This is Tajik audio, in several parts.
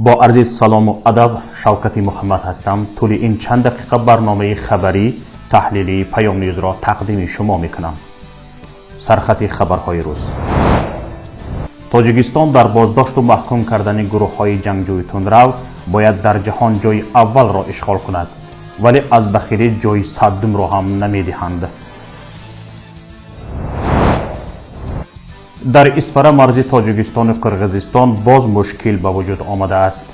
Бо арзи салому адаб, Шавкати Муҳаммад ҳастам. Тӯли ин чанд дақиқа барномаи хабарӣ таҳлилии Паём Ньюзро тақдими шумо мекунам. Сархати хабарҳои рӯз. Тоҷикистон дар боздошту маҳкум кардани гурӯҳҳои ҷангҷӯи тундрав бояд дар ҷаҳон ҷои аввалро ишғол кунад, вале аз бахилӣ ҷои саддумро ҳам намедиҳанд. Дар Исфара марзи Тоҷикистону Қирғизистон боз мушкил ба вуҷуд омадааст.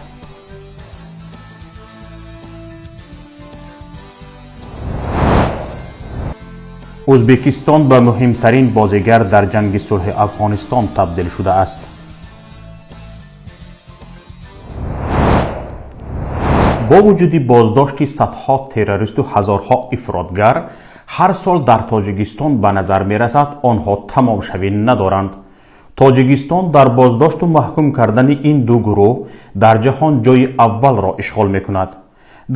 Ӯзбекистон ба муҳимтарин бозигар дар ҷанги сулҳи Афғонистон табдил шудааст. Бо вуҷуди боздошти садҳо террористу ҳазорҳо ифротгар, ҳар сол дар Тоҷикистон ба назар мерасад, онҳо тамомшавӣ надоранд. Тоҷикистон дар боздошту маҳкум кардани ин ду гурӯҳ дар ҷаҳон ҷои аввалро ишғол мекунад.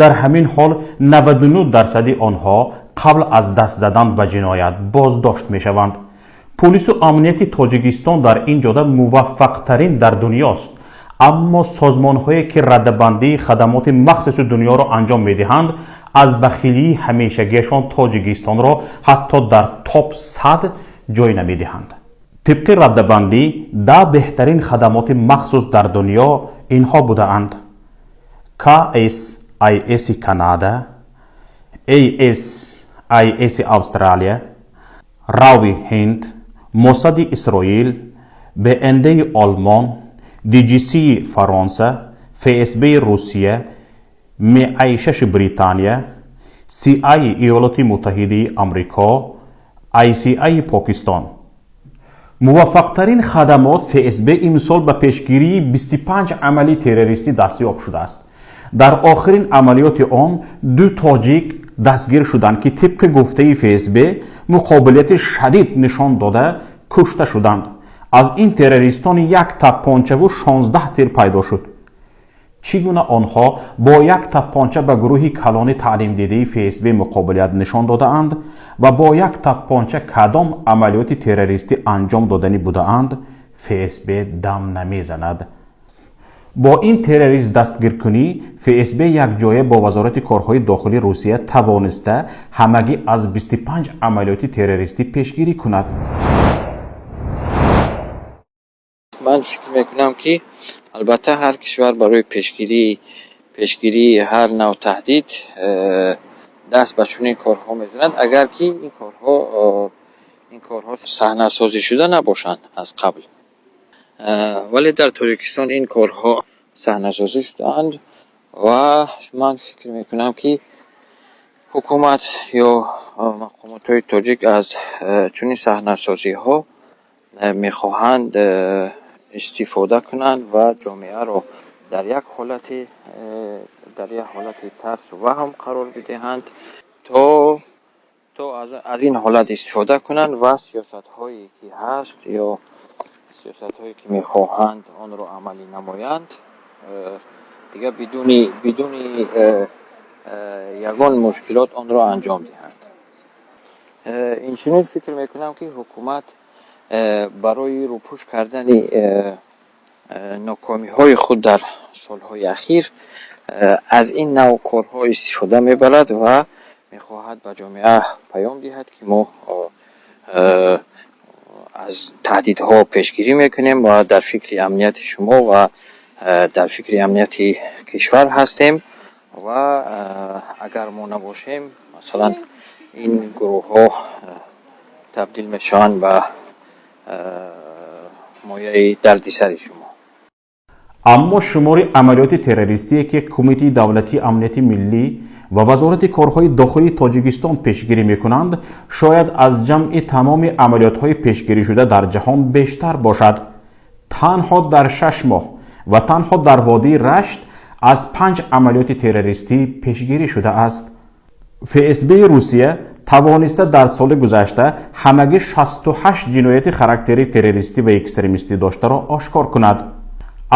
Дар ҳамин ҳол 99% онҳо қабл аз даст задан ба ҷиноят боздошт мешаванд. Пулису амнияти Тоҷикистон дар ин ҷода муваффақтарин дар дунёст, аммо созмонҳое ки радабандии хадамоти махсуси дунёро анҷом медиҳанд, аз бахилии ҳамешагиашон Тоҷикистонро ҳатто дар топ 100 ҷой намедиҳанд. Тибқи радабандӣ, 10 беҳтарин хадамоти махсус дар дунё инҳо будаанд: КСИС Канада, ASIS Австралия, Рави Ҳинд, Мосади Исроил, БНД Олмон, DGC Фаронса, ФСБ Русия, МИ6 Британия, CI Иёлоти Муттаҳидаи Амрико, ICI Покистон. Муваффақтарин хадамот ФСБ имсол ба пешгирии 25 амали террористӣ дастёб шудааст. Дар охирин амалиёти он ду тоҷик дастгир шуданд, ки тибқи гуфтаи ФСБ муқобилияти шадид нишон дода кушта шуданд. Аз ин террористон як таппончаву 16 тир пайдо шуд. Чӣ гуна онҳо бо як таппонча ба гурӯҳи калони таълимдидаи ФСБ муқобилият нишон додаанд ва бо як таппонча кадом амалиёти террористӣ анҷом доданӣ будаанд, ФСБ дам намезанад. Бо ин террорист дастгиркунӣ ФСБ якҷоя бо Вазорати корҳои дохилии Русия тавониста ҳамагӣ аз 25 амалиёти террористӣ пешгирӣ кунад. Ман фикр мекунам, ки албатта ҳар кишвар барои пешгирии ҳар нав таҳдид даст ба чунин корҳо мезанад, агар ки ин корҳо саҳнасозӣ шуда набошанд аз қабл. Вале дар Тоҷикистон ин корҳо саҳнасозӣ шудаанд ва ман фикр мекунам, ки ҳукумат ё мақомотҳои тоҷик аз чунин саҳнасозиҳо мехоҳанд истифода кунанд ва ҷомеаро дар як ҳолати тарсу ваҳм қарор бидиҳанд, то аз ин ҳолат истифода кунанд ва сиёсатҳое ки ҳаст ё сиёсатҳое ки мехоҳанд онро амалӣ намоянд, дигар бидуни ягон мушкилот онро анҷом диҳанд. Инчунин фикр мекунам, ки ҳукумат барои рӯпӯш кардани нокомиҳои худ дар солҳои ахир аз ин нав корҳо истифода мебарад ва мехоҳад ба ҷомеа паём диҳад, ки мо аз таҳдидҳо пешгирӣ мекунем ва дар фикри амнияти шумо ва дар фикри амнияти кишвар ҳастем ва агар мо набошем, масалан, ин гурӯҳҳо табдил мешаванд ба мояи дардисари шумо. Аммо шумори амалиёти террористие, ки Кумитаи давлатии амнияти миллӣ ва Вазорати корҳои дохилии Тоҷикистон пешгирӣ мекунанд, шояд аз ҷамъи тамоми амалиётҳои пешгиришуда дар ҷаҳон бештар бошад. Танҳо дар 6 моҳ ва танҳо дар водии Рашт аз панҷ амалиёти террористӣ пешгирӣ шудааст. ФСБи Русия тавониста дар соли гузашта ҳамагӣ 68 ҷинояти характери террористӣ ва экстремистӣ доштаро ошкор кунад.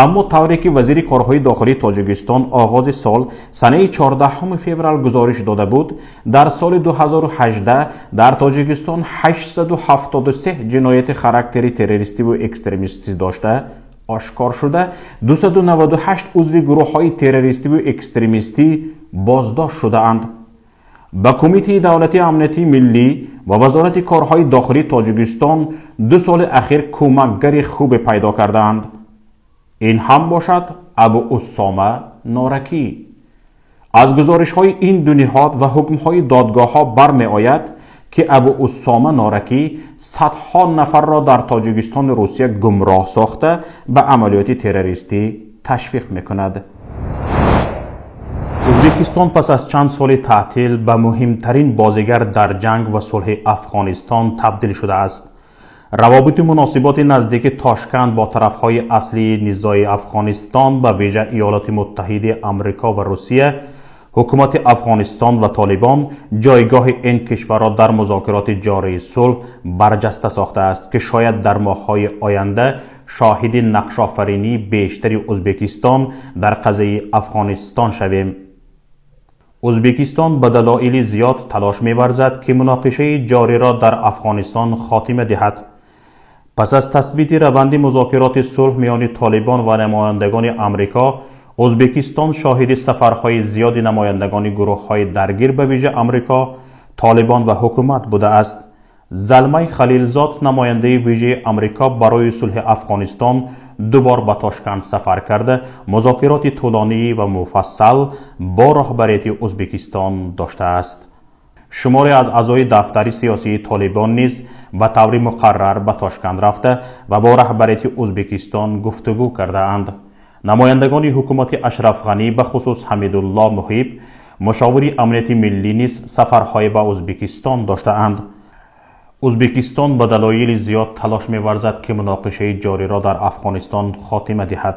Аммо тавре ки вазири корҳои дохилии Тоҷикистон оғози сол санаи 14 феврал гузориш дода буд, дар соли 2018 дар Тоҷикистон 873 ҷинояти характери террористиву экстремистӣ дошта Ошкор шуда, 298 узви гурӯҳҳои террористиву экстремистӣ боздошт шудаанд. Ба Кумитаи давлатии амнияти миллӣ ва Вазорати корҳои дохилии Тоҷикистон 2 соли ахир кӯмакгари хубе пайдо кардаанд. Ин ҳам бошад Абу Усома Норакӣ. Аз гузоришҳои ин ду ниҳод ва ҳукмҳои додгоҳҳо бармеояд, ки Абу Усома Норакӣ садҳо нафарро дар Тоҷикистону Русия гумроҳ сохта, ба амалиёти террористӣ ташвиқ мекунад. Ӯзбекистон пас аз чанд соли таътил ба муҳимтарин бозигар дар ҷанг ва сулҳи Афғонистон табдил шудааст. Равобити муносиботи наздики Тошканд бо тарафҳои аслии низои Афғонистон, ба вижа Иёлоти Муттаҳидаи Амрико ва Русия, ҳукумати Афғонистон ва Толибон ҷойгоҳи ин кишварро дар музокироти ҷории сулҳ барҷаста сохтааст, ки шояд дар моҳҳои оянда шоҳиди нақшофаринии бештари Ӯзбекистон дар қазияи Афғонистон шавем. Ӯзбекистон ба далоили зиёд талош меварзад, ки муноқишаи ҷориро дар Афғонистон хотима диҳад. Пас аз тасбити раванди музокироти сулҳ миёни Толибон ва намояндагони Амрико, Ӯзбекистон шоҳиди сафарҳои зиёди намояндагони гурӯҳҳои даргир, ба вижа Амрико, Толибон ва ҳукумат будааст. Залмай Халилзод, намояндаи вижаи Амрико барои сулҳи Афғонистон, 2 бор ба Тошканд сафар карда, музокироти тӯлонӣ ва муфассал бо роҳбарияти Ӯзбекистон доштааст. Шуморе аз аъзои дафтари сиёсии Толибон низ ба таври муқаррар ба Тошканд рафта ва бо раҳбарияти Ӯзбекистон гуфтугӯ кардаанд. Намояндагони ҳукумати Ашраф Ғанӣ, ба хусус Ҳамидулло Муҳиб, мушовири амнияти миллӣ, низ сафарҳое ба Ӯзбекистон доштаанд. Ӯзбекистон ба далоили зиёд талош меварзад, ки муноқишаи ҷориро дар Афғонистон хотима диҳад.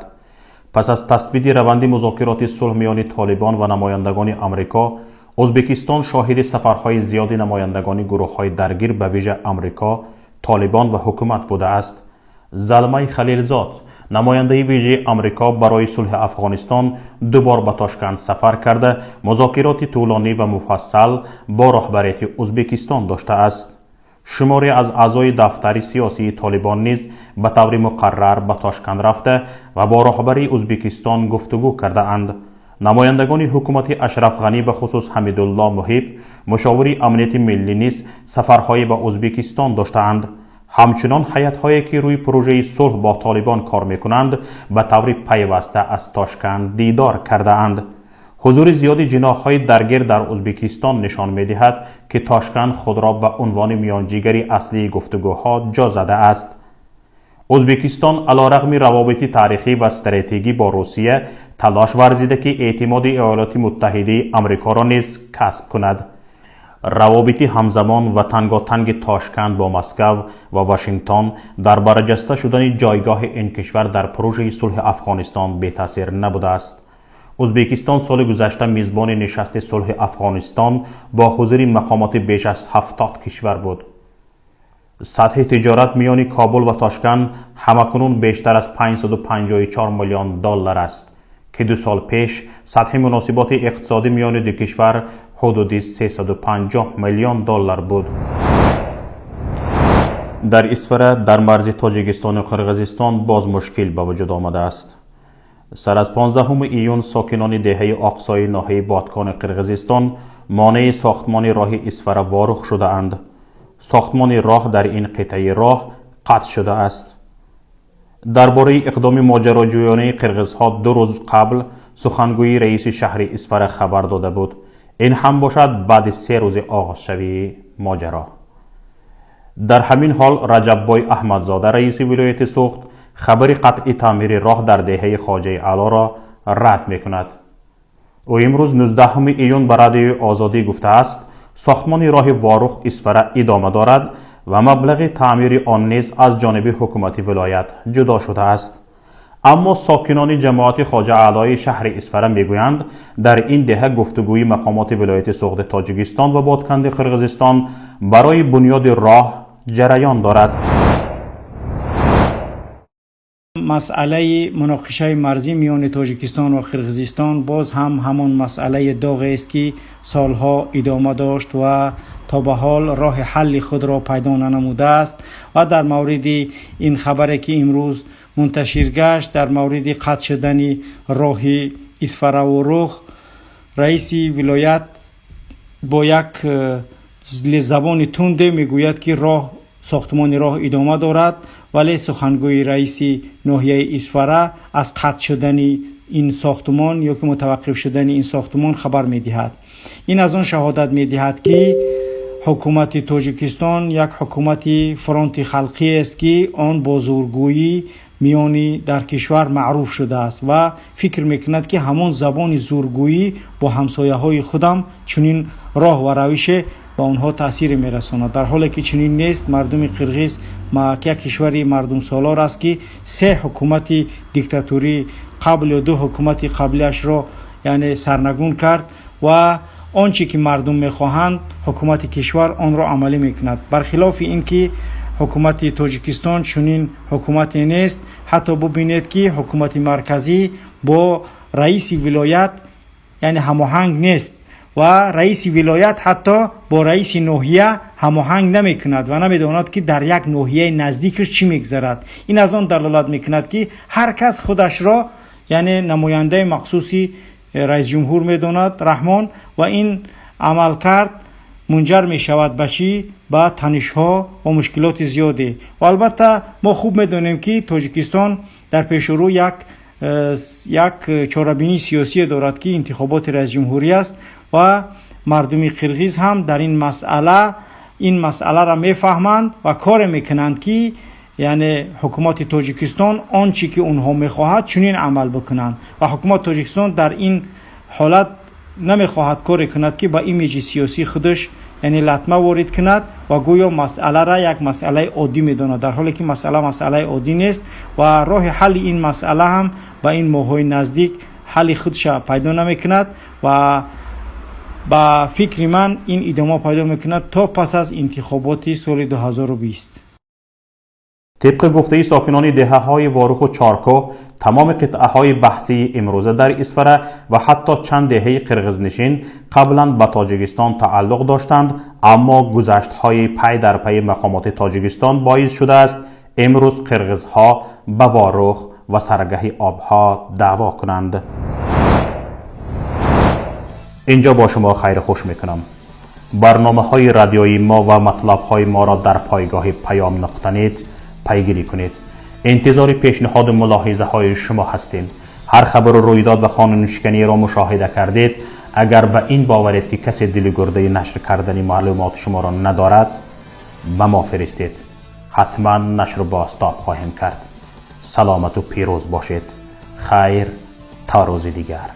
Пас аз тасбити раванди музокироти сулҳ миёни Толибон ва намояндагони Амрико, Ӯзбекистон шоҳиди сафарҳои зиёди намояндагони гурӯҳҳои даргир, ба вижа Амрико, Толибон ва ҳукумат будааст. Залмай Халилзод, намояндаи вижаи Амрико барои сулҳи Афғонистон, 2 бор ба Тошканд сафар карда, музокироти тӯлонӣ ва муфассал бо роҳбарияти Ӯзбекистон доштааст. Шуморе аз аъзои дафтари сиёсии Толибон низ ба таври муқаррар ба Тошканд рафта ва бо роҳбарии Ӯзбекистон гуфтугӯ кардаанд. Намояндагони ҳукумати Ашраф Ғанӣ, ба хусус Ҳамидулло Муҳиб, мушовири амнияти миллӣ, низ сафарҳое ба Ӯзбекистон доштаанд. Ҳамчунон ҳайатҳое, ки рӯи пурӯжаи сулҳ бо Толибон кор мекунанд, ба таври пайваста аз Тошканд дидор кардаанд. Ҳузури зиёди ҷиноҳҳои даргир дар Ӯзбекистон нишон медиҳад, ки Тошканд худро ба унвони миёнҷигари аслии гуфтугӯҳо ҷо задааст. Ӯзбекистон алорағми равобити таърихӣ ва стратегӣ бо Русия талош варзида, ки эътимоди Иёлоти Муттаҳидаи Амрикоро низ касб кунад. Равобити ҳамзамон ва танготанги Тошканд бо Москав ва Вашингтон дар барҷаста шудани ҷойгоҳи ин кишвар дар пурӯжаи сулҳи Афғонистон бетаъсир набудааст. Ӯзбекистон соли гузашта мизбони нишасти сулҳи Афғонистон бо ҳузури мақомоти беш аз 70 кишвар буд. Сатҳи тиҷорат миёни Кобул ва Тошканд ҳамакунун бештар аз 554 миллион доллар аст, ки 2 сол пеш сатҳи муносиботи иқтисодӣ миёни ду кишвар ҳудуди 350 миллион доллар буд. Дар Исфара, дар марзи Тоҷикистону Қирғизистон, боз мушкил ба вуҷуд омадааст. Сар аз 15 июн сокинони деҳаи Оқсои ноҳияи Бодкони Қирғизистон монеи сохтмони роҳи Исфара Ворух шудаанд. Сохтмони роҳ дар ин қитъаи роҳ қатъ шудааст. Дар бораи иқдоми моҷароҷӯёнаи қирғизҳо 2 рӯз қабл сухангӯи раиси шаҳри Исфара хабар дода буд. Ин ҳам бошад баъди 3 рӯзи оғозшавии моҷаро. Дар ҳамин ҳол Раҷаббой Аҳмадзода, раиси вилояти Суғд, хабари қатъи таъмири роҳ дар деҳаи Хоҷаи Аълоро рад мекунад. Ӯ имрӯз 19 июн ба Радиои Озодӣ гуфтааст, сохтмони роҳи Ворух Исфара идома дорад ва маблағи таъмири он низ аз ҷониби ҳукумати вилоят ҷудо шудааст. Аммо сокинони ҷамоати Хоҷа Аълои шаҳри Исфара мегӯянд, дар ин деҳа гуфтугӯи мақомоти вилояти Суғди Тоҷикистон ва Бодканди Қирғизистон барои бунёди роҳ ҷараён дорад. Масъалаи муноқишаи марзӣ миёни Тоҷикистон ва Қирғизистон боз ҳам ҳамон масъалаи доғест, ки солҳо идома дошт ва то ба ҳол роҳи ҳалли худро пайдо нанамудааст. Ва дар мавриди ин хабаре, ки имрӯз мунташир гашт дар мавриди қатъ шудани роҳи Исфара-Ворух, раиси вилоят бо як забони тунде мегӯяд, ки роҳ сохтмони роҳ идома дорад, вале сухангӯи раиси ноҳияи Исфара аз қатъ шудани ин сохтмон ё ки мутаваққиф шудани ин сохтмон хабар медиҳад. Ин аз он шаҳодат медиҳад, ки ҳукумати Тоҷикистон як ҳукумати фронти халқӣ аст, ки он бо зӯргӯӣ миёни дар кишвар маъруф шудааст ва фикр мекунад, ки ҳамон забони зӯргӯӣ бо ҳамсояҳои худам чунин роҳ ва равише ба онҳо таъсире мерасонад, дар ҳоле ки чунин нест. Мардуми қирғиз як кишвари мардумсолор аст, ки се ҳукумати диктатурӣ қабл ё ду ҳукумати қаблиашро яъне сарнагун кард ва он чӣ ки мардум мехоҳанд, ҳукумати кишвар онро амалӣ мекунад. Бархилофи ин ки ҳукумати Тоҷикистон чунин ҳукумате нест. Ҳатто бубинед, ки ҳукумати марказӣ бо раиси вилоят яъне ҳамоҳанг нест ва раиси вилоят ҳатто бо раиси ноҳия ҳамоҳанг намекунад ва намедонад, ки дар як ноҳияи наздикаш чӣ мегузарад. Ин аз он далолат мекунад, ки ҳар кас худашро яъне намояндаи махсуси раисҷумҳур медонад Раҳмон, ва ин амалкард мунҷар мешавад ба чӣ? Ба танишҳо ва мушкилоти зиёде. Ва албатта мо хуб медонем, ки Тоҷикистон дар пеши рӯ як чорабинии сиёсие дорад, ки интихоботи раисҷумҳурӣ аст, ва мардуми қирғиз ҳам дар ин масъала ин масъаларо мефаҳманд ва коре мекунанд, ки яъне ҳукумати Тоҷикистон он чӣ ки онҳо мехоҳад, чунин амал бикунанд. Ва ҳукумати Тоҷикистон дар ин ҳолат намехоҳад коре кунад, ки ба имиҷи сиёсии худаш яъне латма ворид кунад ва гӯё масъалара як масъалаи оддӣ медонад, дар ҳоле ки масъала масъалаи оддӣ нест ва роҳи ҳалли ин масъала ҳам ба ин моҳҳои наздик ҳалли худша пайдо намекунад. Ва ба фикри ман, ин идома пайдо мекунад то пас аз интихоботи соли 2020. Тибқи гуфтаи сокинони деҳаҳои Воруху Чоркӯҳ, тамоми қитъаҳои баҳсии имрӯза дар Исфара ва ҳатто чанд деҳаи қирғизнишин қаблан ба Тоҷикистон тааллуқ доштанд, аммо гузаштҳои пай дар пайи мақомоти Тоҷикистон боис шудааст, имрӯз қирғизҳо ба Ворух ва саргаҳи обҳо даъво кунанд. Инҷо бо шумо хайру хуш мекунам. Барномаҳои радиои мо ва матлабҳои моро дар пойгоҳи паём нуқта нет пайгирӣ кунед. Интизори пешниҳоду мулоҳизаҳои шумо ҳастем. Ҳар хабару рӯйдод ва қонуншиканиро мушоҳида кардед, агар ба ин боваред, ки касе дили гурдаи нашр кардани маълумоти шуморо надорад, ба мо фиристед, ҳатман нашру бозтоб хоҳем кард. Саломату пирӯз бошед. Хайр, то рӯзи дигар.